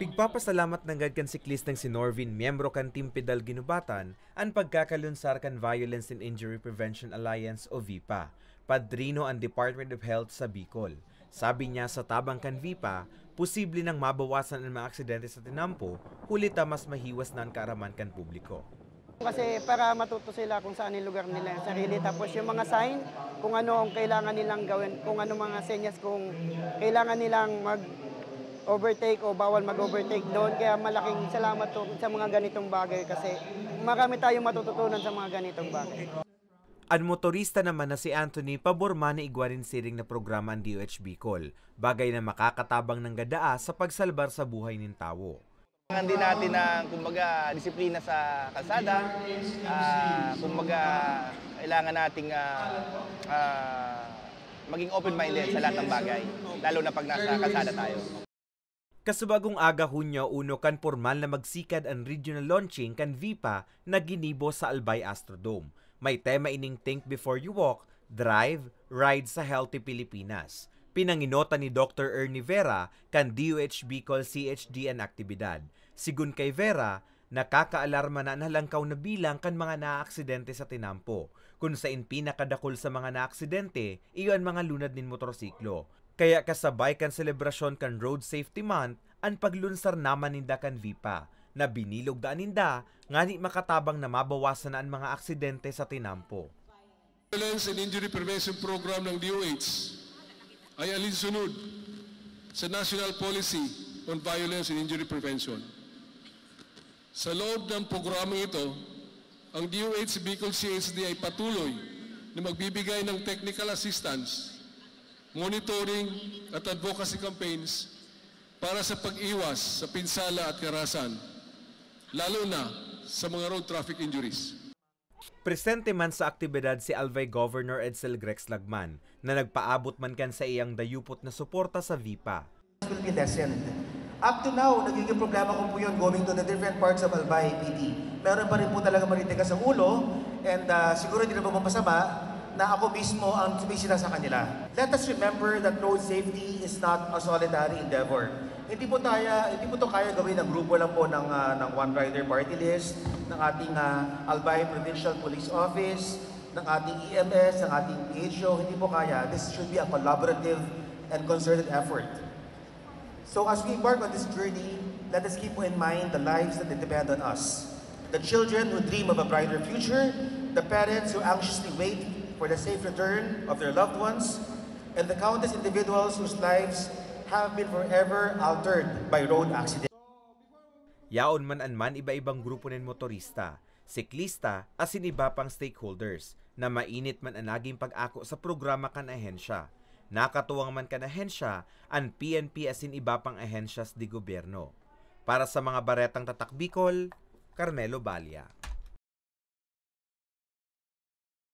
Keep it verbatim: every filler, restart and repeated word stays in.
Pigpapasalamat nanggad kan siklistang si Norvin, miyembro kan Team Pedal Guinobatan, an pagkakalunsar kan Violence and Injury Prevention Alliance o VIPA. Padrino an Department of Health sa Bicol. Sabi niya, sa tabang kan VIPA, posible nang mabawasan an mga aksidente sa tinampo, huli ta mas mahiwas na an kaaraman kan publiko. Kasi para matuto sila kung saan yung lugar nila, yung sarili. Tapos yung mga sign, kung ano ang kailangan nilang gawin, kung ano mga senyas, kung kailangan nilang mag-overtake o bawal mag-overtake doon. Kaya malaking salamat po sa mga ganitong bagay kasi marami tayong matututunan sa mga ganitong bagay. An motorista naman na si Anthony pabor man na igwa nin siring na programa an D O H Bicol, bagay na makakatabang nanggad daa sa pagsalbar sa buhay nin tawo. Kailangan din natin ng, kumbaga, disiplina sa kalsada. Ah, kumbaga, kailangan nating ah, ah, maging open-minded sa lahat ng bagay, lalo na pag nasa kalsada tayo. Kasubagong aga, Hunyo uno, kan pormal na magsikad an regional launching kan VIPA na ginibo sa Albay Astrodome. May tema ining Think Before You Walk, Drive, Ride sa Healthy Pilipinas. Pinanginotan ni Doktor Ernie Vera kan D O H Bicol C H D an aktibidad. Sigon kay Vera, nakakaalarma na an halangkaw na bilang kan mga naaaksidente sa tinampo. Kun sain pinakadakul sa mga naaksidente, iyo an mga lunad nin motorsiklo. Kaya kasabay kan selebrasyon kan Road Safety Month, an paglunsar naman ninda kan VIPA, na binilog daan ninda ngani makatabang na mabawasan na an mga aksidente sa tinampo. Violence and Injury Prevention Program ng D O H ay alinsunod sa National Policy on Violence and Injury Prevention. Sa loob ng programang ito, ang D O H Bicol C H D ay patuloy na magbibigay ng technical assistance, monitoring at advocacy campaigns para sa pag-iwas sa pinsala at karahasan, lalo na sa mga road traffic injuries. Presente man sa aktibidad si Albay Governor Edsel Grex Lagman, na nagpaabot man kan saiyang dayupot na suporta sa VIPA. Will be lessened. Up to now, nagiging problema ko po yun going to the different parts of Albay, P D. Meron pa rin po talaga maritigas sa ulo, and uh, siguro hindi na po masama na ako mismo ang sumisita sa kanila. Let us remember that road safety is not a solitary endeavor. Hindi po tayo, hindi po to kaya gawin ng grupo lang po ng, uh, ng One Rider Party List, ng ating uh, Albay Provincial Police Office, ng ating E M S, ng ating P H O. Hindi po kaya. This should be a collaborative and concerted effort. So as we embark on this journey, let us keep in mind the lives that depend on us. The children who dream of a brighter future, the parents who anxiously wait for the safe return of their loved ones, and the countless individuals whose lives have been forever altered by road accidents. Yaon man an man iba-ibang grupo nin motorista, siklista asin iba pang stakeholders na mainit man an nagin pag-ako sa programa kan ahensya. Nakatuwang man kan ahensya an P N P asin iba pang ahensyas de gobyerno. Para sa mga Baretang Tatak Bicol, Carmelo Balia.